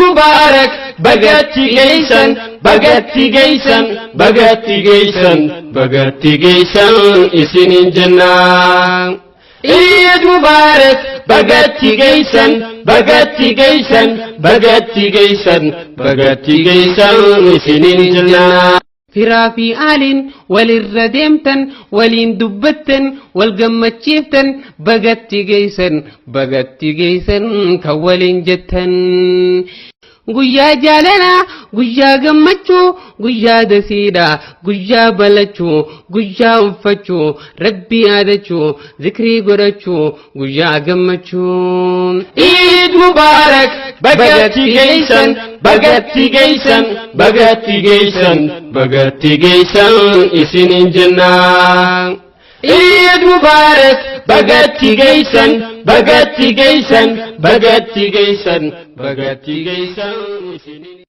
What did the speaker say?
Mubaarak, bagatti geeysan, bagatti geeysan, bagatti geeysan, bagatti geeysan isinin jennaa. Eid Mubarak, bagatti geeysan, bagatti geeysan, bagatti geeysan, bagatti geeysan isinin jennaa. Firaa fi aaliin walirra deemtan, waliin dubbattan, wal gammachiiftan, bagatti geeysan, bagatti geeysan kan waliin jettan. Guyyaa jaalalaa, guyyaa gammachuu, guyyaa dasiidha, guyyaa balachuu, guyyaa uffachuu, rabbii yaadachuu, zikrii godhachuu, guyyaa gammachuu. Eid Mubarak, bagatti geeysan, bagatti geeysan, bagatti geeysan, bagatti geeysan isinin jennaa. Eid Mubarak, bagatti geeysan, bagatti geeysan, bagatti geeysan, bagatti geeysan isinin.